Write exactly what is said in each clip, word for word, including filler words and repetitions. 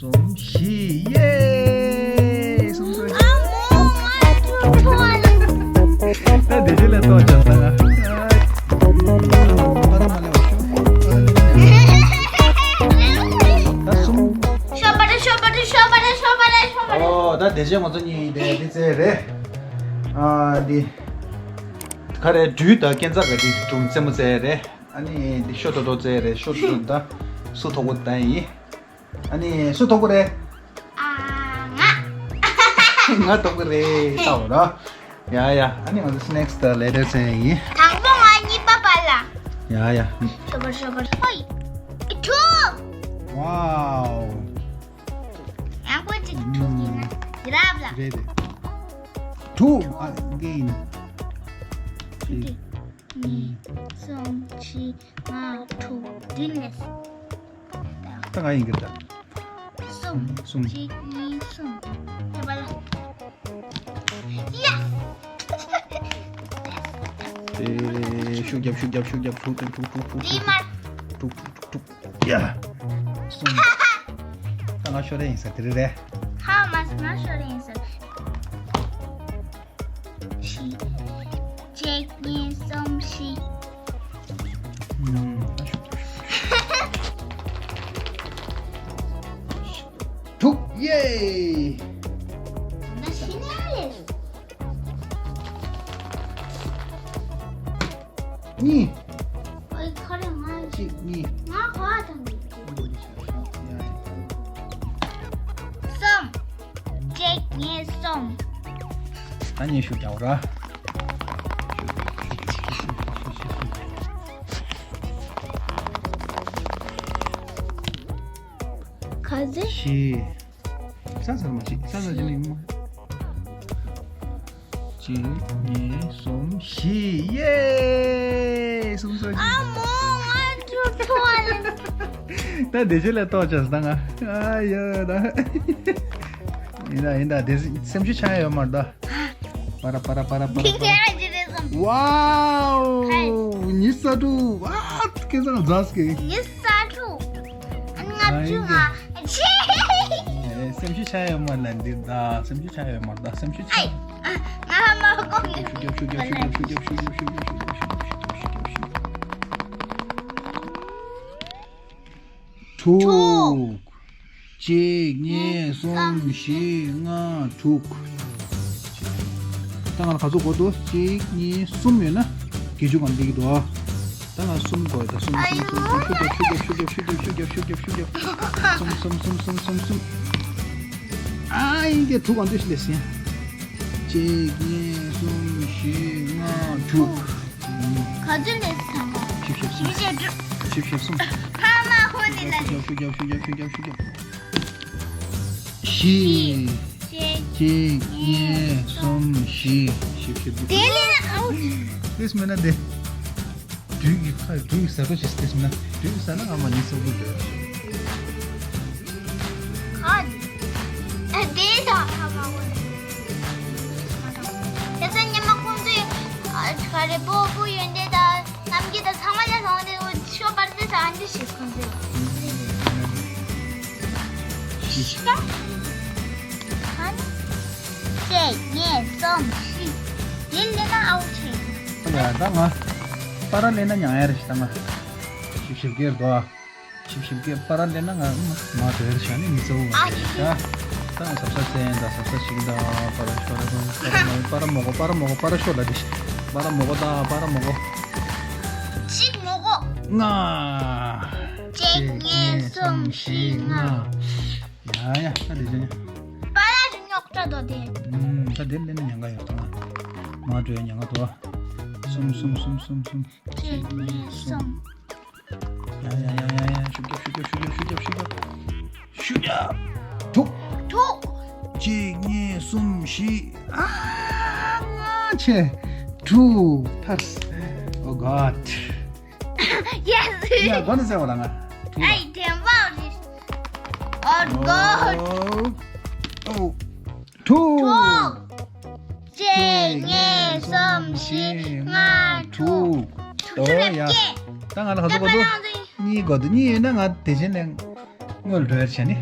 གསུམ་བཞི། ཡེ། གསུམ་གསུམ་བཞི། ཨ་མོ། ང་ཚོ་ཐོག་ལ། ད་དེ་རྗེས་ལ་ཏོག་ཙམ་ད་ང་། ཨ་ད་མ་ལེ་བ་ཤོ། ད་གསུམ། ཤོ་པ་རེ་ཤོ་པ་རེ་ཤོ་པ་རེ་ཤོ་པ་རེ་ཤོ་པ་རེ། ཨོ་ད་དེ་རྗེས་ང་ཚོ་གཉིས་དེ་དེ་ཚེ་རེད། ཨ་འདི། ག་རེ་སྦྲུལ་དང་སྐེ་འཛག་ག་འདི་གྲུམ་རྩེ་མོ་རྩེ་རེད། ཨ་ནི་འདི་ཤོ་ཏོ་ཏོ་རྩེ་རེད། ཤོ་ཏོ་ཏོ་ད་སུ་ཐོག་པོ་ད་ཡིན། ཨ་ནི་སུ་ཐོག་པོ་རེད། ཨ་ང་། ང་ཐོག་པོ་རེད་ལྟ་བ་ར། ཡ་ཡ། ཨ་ནི་ང་ཚོ་next letter ཟེར་ཡིན། དང་པོ་ང་གཉིས་པ་པ་ལ། ཡ་ཡ། ཤོ་པ་ཤོ་པ། ཧོ་ཡི། ཐུག་ཝའོ། ཡང་པོ་ཅིག་ཐུག་ཡིན་ན་རབ་ལ། རེད་རེད། ཐུག་ཨ་གིན། གཉིས། གསུམ། བཞི། ལྔ། དྲུག་བདུན་ནས། ད་ང་ཡིན་གྱི་ད། གསུམ། གསུམ། གཅིག་གཉིས། གསུམ། ད་པ་ལ། ཡ། ཨེ། ཤུགས་རྒྱབ་ཤུགས་རྒྱབ་ཤུགས་རྒྱབ། དྲུག་དྲུག་དྲུག་དྲུག་དྲུག་དྲུག་དྲུག་དྲུག་དྲུག་དྲུག་ཡ། གསུམ། ད་ང་ཤོར་རེ་ཡིན་ས་དེ་རེད་རེད། ཧ་མ་སི་ང་ཤོར་རེ་ཡིན་ས། བཞི། གཅིག་གཉིས། གསུམ། བཞི། ཨུམ། དྲུག་ཡེ། ད་ཤི་ན་ལེ། གཉིས། ཨོའི་ཁ་རེ་ང་། གཅིག་གཉིས། ང་ཁ་དང་། གསུམ། གཅིག་གཉིས། གསུམ། ད་ཉེ་ཤུ་རྒྱག་ར། ག་ཚོད། བཞི། ས་ས་མ་གཅིག་ས་ས་གཅིག་ལ་ཡིན་མ། གཅིག་གཉིས། གསུམ། བཞི། ཡེ། གསུམ་གསུམ་བཞི། ཨ་མོ། ང་ཚོ་ཐོག་ལ། ད་དེ་རྗེས་ལ་ཏོག་ཙམ་ད་ང་། ཨ་ཡ་ད། ཡིན་ད་ཡིན་ད། དེ་སེམས་ཤུགས་ཆག་ཡོད་མ་རེད་ད། པ་ར་པ་ར་པ་ར་པ་ར་པ་ར། ཝའོ། ཉི་ཤུ་རྩ་དྲུག་ཨ་ཁེ་སང་ཛ་སྐེ། ཉི་ཤུ་རྩ་དྲུག་ཨ་ལྔ་བཅུ་ང་། ཆེ། ཨེ། སེམས་ཤུགས་ཆག་ཡོད་མ་ལ་འདི་ད། སེམས་ཤུགས་ཆག་ཡོད་མ་ད། སེམས་ཤུགས་ཆག་ཨ་ང་ཧ་མ་གོ་གི། ཤུགས་རྒྱབ་ཤུགས་རྒྱབ་ཤུགས་རྒྱབ་ཤུགས་རྒྱབ་ཤུགས་རྒྱབ་ཤུགས་རྒྱབ་ཤུགས་རྒྱབ་ཤུགས་རྒྱབ་ཤུགས་རྒྱབ་ཤུགས་རྒྱབ་ཤུགས་རྒྱབ་ཤུགས། དྲུག་དྲུག་གཅིག་གཉིས། གསུམ། བཞི། ལྔ། དྲུག་ད་ང་ལ་ག་ཚོད་དགོས་འདུག་གཅིག་གཉིས། གསུམ་ཡོད་ན་དགེ་བཅུ་གང་འགྲིག་གི་འདུག་ཨ། ད་ང་གསུམ་དགོས། ད་གསུམ་གསུམ་གསུམ་གསུམ། ཤུགས་རྒྱབ་ཤུགས་རྒྱབ་ཤུགས་རྒྱབ་ཤུགས་རྒྱབ། གསུམ་གསུམ་གསུམ་གསུམ་གསུམ་གསུམ། ཨ་ཡིན་གྱི་དྲུག་གང་འདུག་ཤི་ལེ་སི། གཅིག་གཉིས། གསུམ། བཞི། ལྔ། དྲུག་ག་ཚོད་ལས་སམ་པ། བཞི་བཅུ་ཞེ་དྲུག་བཞི་བཅུ་ཞེ་གསུམ། ཕ་མ་ཧོ་ནི་ལ། ཤུགས་རྒྱབ་ཤུགས་རྒྱབ་ཤུགས་རྒྱབ་ཤུགས་རྒྱབ། བཞི། གཅིག་གཅིག་གཉིས། གཉིས། གསུམ། བཞི། བཞི་བཅུ་དྲུག་དེ་ལས་ཨའུ། ལས་མེད་ན་དེ། སྦྲུལ་གྱི་ཁ། སྦྲུལ་གྱི་ཟ་འགྲོ་ཞིག་སྟེར་ན། སྦྲུལ་གྱི་ཟ་ན་ང་མ་ཉིན་སོག་པོ་འདོད། ཨ་དེ་དང་ཧ་མ་གོ་ནས། དེ་ཚོ་ཉི་མ་ཁོང་ཚོས་ག་རེ་སྤོ་སྤོ་ཡོན་ཏན་དང་རྣམ་རྒྱལ་དང་ཚང་མ་ལས་བཟང་དེ་ཤོ་པར་དེ་ཟ་འདི་ཞིག་ཁོང་ཚོས། ཤི་ཤི་ཀ་ཧ་ནི། གཅིག་གཉིས། གསུམ། བཞི། དེ་ལས་ན་ཨའུ་ཆེ། ཨ་ལས་ད་ང་། པ་ར་ལས་ན་ཉང་ཡ་རེ་ཞིག་ད་ང་། ཞིབ་ཞིབ་སྐྱེར་དོ། ཞིབ་ཞིབ་སྐྱེར་པ་ར་ལས་ན་ང་མ་དོལ་བྱ་ནི་མི་ཚེ་བོ་ང་ཨ་རེ་ད། ད་ང་ཟབ་ས་ཙན་ད་ཟབ་ས་ཞིག་ད། པ་ར་པ་ར་པ་ར་པ་ར་མོ་པ་ར་མོ་གོ་པ་ར་ཤོ་ལ་དི་ཤི། པ་ར་མོ་གོ་ད་པ་ར་མོ་གོ། གཅིག་མོ་གོ། ལྔ། གཅིག་གཉིས། གསུམ། བཞི། ལྔ། ཡ་ཡ་ད་དེ་ཅན། པ་ར་རི་ཉོག་ཏྲ་དོ་དེ། ཨུམ་ད་དེ་ལས་ན་ཉང་ག་ཡོད་ད། མ་འགྲོ་ཡ་ཉང་ག་དོ། གསུམ་གསུམ་གསུམ་གསུམ་གསུམ། གཅིག་གཉིས། གསུམ། ཡ་ཡ་ཡ་ཡ་ཡ། ཤུགས་རྒྱབ་ཤུགས་རྒྱབ་ཤུགས་རྒྱབ། ཤུགས་རྒྱབ། དྲུག་དྲུག་གཅིག་གཉིས། གསུམ། བཞི། ཨ་ང་ཆེ། དྲུག་ཐར། Oh God. Yes. ཡ་གོ་ནི་ཟེར་བ་ལ་ང་། དྲུག་ལ། ཨའི་དེ་འབའ་རེད། Oh God. Oh. དྲུག་དྲུག་གཅིག་གཉིས། གསུམ། བཞི། ལྔ། དྲུག་དྲུག་ཅུ་རེ་བརྒྱད། ད་ང་ལ་ག་ཚོད་གོ་འདུག་གཉིས་གོ་འདུག་གཉིས་ཡོད་ན་ང་དེ་བཞིན་ལས་དངུལ་འགྲོ་ཡར་བྱས་ནི།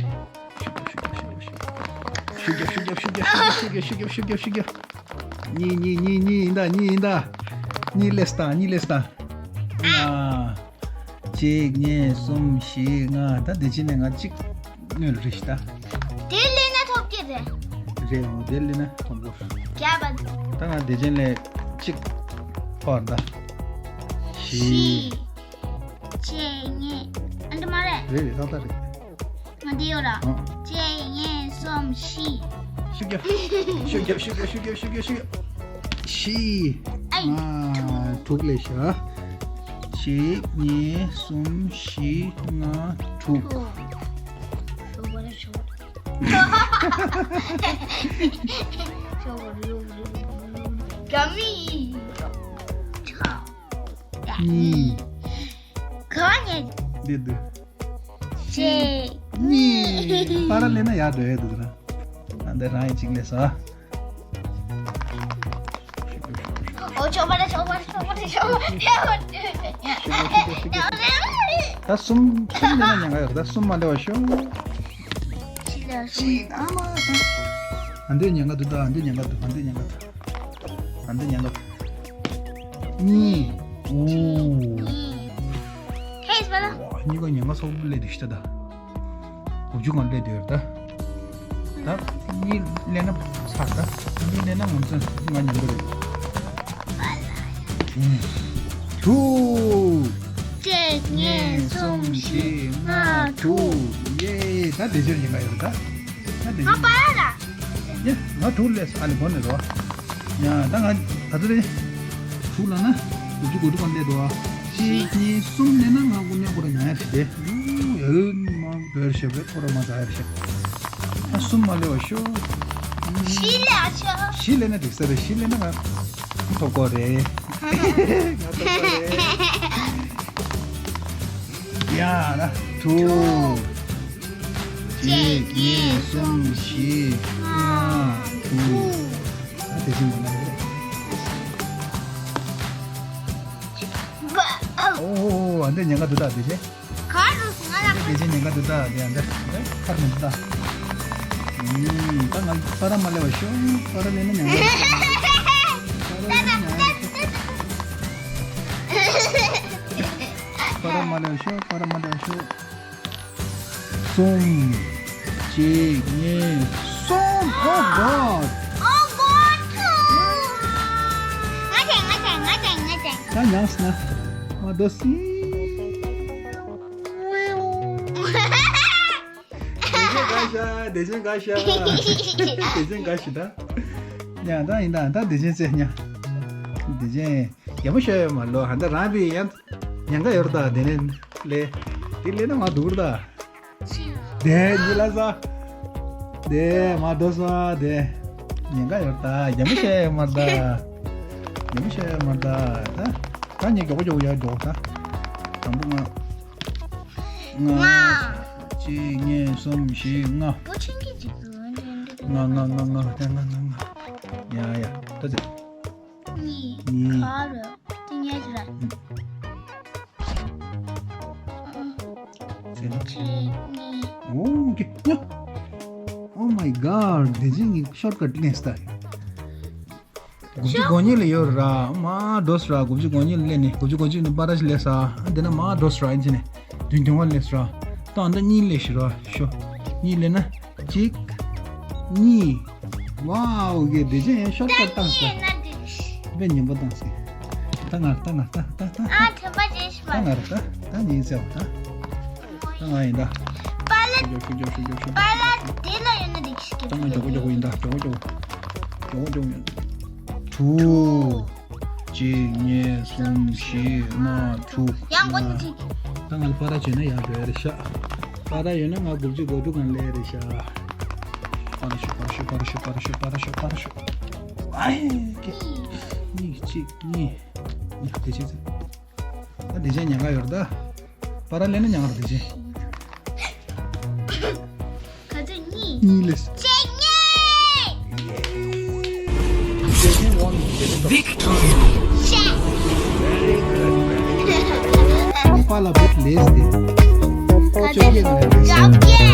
ཤུགས་རྒྱབ། ཤུགས་རྒྱབ། ཤུགས་རྒྱབ། གཉིས། གཉིས། གཉིས། གཉིས་ཡིན་ད། གཉིས་ཡིན་ད། གཉིས་སླེབས་ད། གཉིས་སླེབས་ད། ལྔ། གཅིག་གཉིས། གསུམ། བཞི། ལྔ། ད་དེ་ཕྱིན་ནས་ང་གཅིག་ནོན་རེ་ཞིག་ད། དེ་ལས་ན་ཐོབ་ཀྱི་རེད། རེད། འོ་དེ་ལས་ན་ཐོབ་གོ། རྒྱབ་པ། ད་ང་དེ་ཕྱིན་ལས་གཅིག་ཐོབ་ད། བཞི། བཞི། གཅིག་གཉིས། ཨ་འདི་མ་རེད། རེད་རེད། ཏག་ཏག་རེད། ང་འདི་ཡོད་ར། ཨ། གཅིག་གཉིས། གསུམ། བཞི། ཤུགས་རྒྱབ། ཤུགས་རྒྱབ། ཤུགས་རྒྱབ། ཤུགས་རྒྱབ། ཤུགས་རྒྱབ། ཤུགས་རྒྱབ། བཞི། ཨའི། ལྔ། དྲུག་ལས་བཞག་གཅིག་གཉིས། གསུམ། བཞི། ལྔ། དྲུག་ཞོག་པ་རེད། ཞོག་པ་རེད། ཞོག་པ་རེད། ག་མི་ཡིན། གཉིས། ག་ཉེ། འདི་འདི། གཅིག་གཉིས། པ་ར་ལེན་ན་ཡར་འགྲོ་ཡས་འདུག་ན། ཨ་འདི་རང་ཡིན་གཅིག་ལས་སོ། ཨོ་ཆོག་པ་རེད། ཆོག་པ་རེད། ཆོག་པ་རེད། ཆོག་པ་རེད། ད་གསུམ་གསུམ་ལེན་ན་ཉེན་ཁ་ཡོད། ད་གསུམ་མ་ལེན་པ་ཤོག་ཤིག་ཨ་མ། ཨ་འདི་ཉེན་ཁ་འདུག་ད། ཨ་འདི་ཉེན་ཁ་འདུག་ཨ་འདི་ཉེན་ཁ་འདུག་ཨ་འདི་ཉེན་ཁ་འདུག་གཉིས། ཨོ། ཧེས་བ་ལ། ཝ། གཉིས་ཀ་ཉེན་ཁ་ཚ་པོ་སླེབས་འདུག་ཤི་ད། དགུ་བཅུ་གང་སླེབས་འདུག་ད། ད་གཉིས་སླེབས་ན་ཚར་ད། གཉིས་སླེབས་ན་ང་ཚོ་ང་ཉམས་པོ་རེད། དྲུག་གཅིག་གཉིས། གསུམ། བཞི། ལྔ། དྲུག་ཡེ། ད་དེ་ཕྱིར་ཉེན་ཁ་ཡོད་ད། ད་དེ་ང་ཕྱིར། པ་ལ། ཡ། ང་དྲུག་ལས་ཨ་ལེ་གོ་ནས་རོ། ཡ་ད་ང་ད་ཚོ་རེད། དྲུག་ལ་ན། དགུ་བཅུ་གོ་དྲུག་ག་སླེབས་འདུག་ཨ། གཅིག་གཉིས། གསུམ་སླེབས་ན་ང་དངོས་གནས་ཁོ་ར་ཉར་ཡ་ཞིག་རེད། ཡ་ཡ་མ་བོར་ཤེས་པས་ཁོ་ར་མ་ཟ་ཡ་ཞིག་ད་གསུམ་མ་སླེབས་པ་ཤོག་བཞི་སླེབས་ཤོག་བཞི་སླེབས་ན་འགྲིག་ས་རེད། བཞི་སླེབས་ན་ང་ཐོབ་གོ་རེད། ང་ཐོབ་གོ་རེད། ཡ་ན་དྲུག་གཅིག་གཉིས། གསུམ། བཞི། ལྔ། དྲུག་ཨ་དེ་བཞིན་མ་ན་རེད། ཨོ་ཨོ་ཨོ། ཨ་འདི་ཉེན་ཁ་འདུག་ད་དེ་བཞིན། ག་རུ་ང་ལ། དེ་བཞིན་ཉེན་ཁ་འདུག་ད་དེ། ཨ་འདི་ཁར་མི་འདུག་ད། ཨུམ། ད་ང་པ་ར་མ་ལེན་པ་ཤོག་པ་ར་ལེན་ན་ཉེན་ཁ་འདུག་པ་ར་ལེན་ན་ཉེན་ཁ་འདུག་པ་ར་མ་ལེན་པ་ཤོག་པ་ར་མ་ལེན་པ་ཤོག་གསུམ། གཅིག་གཉིས། གསུམ། Oh God! Oh God! ང་ཆེ་ང་ཆེ་ང་ཆེ་ང་ཆེ། ད་ཉམས་ན། ང་དོ་སི། དེ་ཚོ་དགའ་ཤ། དེ་ཚོ་དགའ་ཤ། དེ་ཚོ་དགའ་ཤ་ད། ཉ་ད་ཡིན་ད། ད་དེ་ཚོ་ཚེ་ཉ། དེ་ཚོ་ཡག་པོ་ཤོད་མ་ལོ། ཧ་ད་རང་པི་ཡང་ཉན་ག་ཡོད་ད། དེ་ནས་ལས་དེ་ལས་ན་ང་སྡུག་རུ་ད། དེ་ཉི་ལ་ས། དེ་མ་དོ་ས་དེ། ཉན་ག་ཡོད་ད། ཡག་པོ་ཤོད་མ་ད། ཡག་པོ་ཤོད་མ་ད། ད་ད་ཉི་མགྱོགས་པོ་མགྱོགས་པོ་ཡར་འགྲོ་ད། དང་པོ་ང་། ལྔ། ལྔ། གཅིག་གཉིས། གསུམ། བཞི། ལྔ། ལྔ་ལྔ་ལྔ་ལྔ། ལྔ་ལྔ་ལྔ་ལྔ། ཡ་ཡ། ད་ཚེ། གཉིས། གཉིས། ག་རེ། དེ་ཉལ་ཞིག་ར། ཚེ་ན། གཅིག་གཉིས། ཨོ་ཀེ། ཉ། Oh my God! དེ་ཅི་ངའི་ཤོཊ་ཀཊ་ལེན་སྟ། དགུ་བཅུ་གོ་གཉིས་ལ་ཡོད་ར། མ་འགྲོ་སྲ། དགུ་བཅུ་གོ་གཉིས་ལ་སླེབས་ནས། དགུ་བཅུ་གོ་གཅིག་ནས་པ་ར་ཞིག་སླེབས་ས། དེ་ན་མ་འགྲོ་སྲ། ཨིན་ཅི་ནས་བདུན་གྱོང་བ་སླེབས་སྲ། ད་ཨ་ད་གཉིས་སླེབས་ཤི་ར་ཤོ། གཉིས་སླེབས་ན་གཅིག་གཉིས། ཝའོ་གེ་དེ་ཅན་ཡང་ཤོཊ་ཀཊ་བཏང་ས། དཔེ་ཉན་པོ་བཏང་ས། ད་ང་ད་ང་ད་ད་ད། ཨ་ཐེམ་པ་རེད་ཤི་མ། ད་ང་རེད་ད། ད་ཉིན་ཟེར་བ་ད། ད་ང་ཡིན་ད། པ་ལ། ཤུགས་རྒྱོབ་ཤུགས་རྒྱོབ་ཤུགས་རྒྱོབ་ཤུགས་རྒྱོབ། པ་ལ་དེ་ལ་ཡོད་ན་འགྲིག་ཤི། ད་ང་མགྱོགས་པོ་མགྱོགས་པོ་ཡིན་ད། མགྱོགས་པོ་མགྱོགས་པོ། མགྱོགས་པོ་མགྱོགས་པོ་ཡིན། དྲུག་གཅིག་གཉིས། གསུམ། བཞི། ལྔ། དྲུག་ཡང་མགོ་ནས་ཅིག་ད་ང་ལ་པ་ར་བྱས་ན་ཡང་འགྲོ་ཡ་རེད་ཤག་པ་ར་ཡོད་ན་ང་དགུ་བཅུ་གོ་དྲུག་གང་སླེབས་རེད་ཤག་པ་ར་ཤོ། པ་ར་ཤོ། པ་ར་ཤོ། པ་ར་ཤོ། པ་ར་ཤོ། ཨ་ཧེ་ཀེ། གཉིས། གཅིག་གཉིས། གཉིས། དེ་བྱས་ཚེ། ད་དེ་བྱས་ཉན་ག་ཡོད་རེད་ད། པ་ར་ལེན་ན་ཉན་ག་རེད་དེ་བྱས། ག་ཚོད། གཉིས། གཉིས་ལས། གཅིག་གཉིས། Victory! པ་ལ་བེད་ལས་ཏེ། ག་ཚོད། བཅོ་བརྒྱད་ལས། བཅོ་བརྒྱད།